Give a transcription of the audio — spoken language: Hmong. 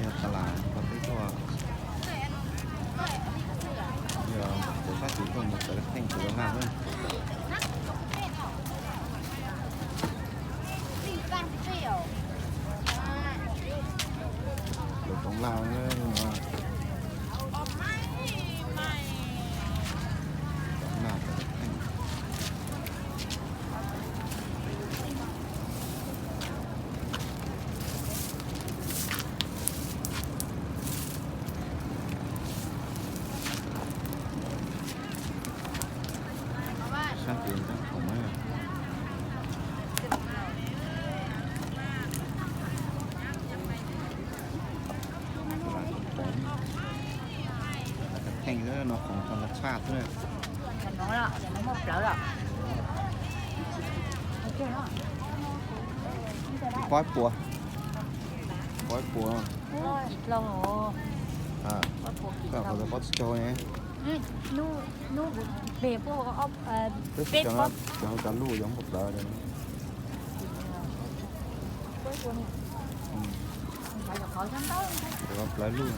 Yog tas las ko teb tuaj, yog kuv sab tus tuaj mus txawv kab theej kuv laj na. Kuv toov laj, toov laj txawv kab theej. Sab tus tab khoom na. Kab theej no khoom tag los tshaj xwb na. Pob puas, pob puas. Koj qhov pob tsis caug ne. Peb cov, cov luj yog npua plawv. Plawv luj.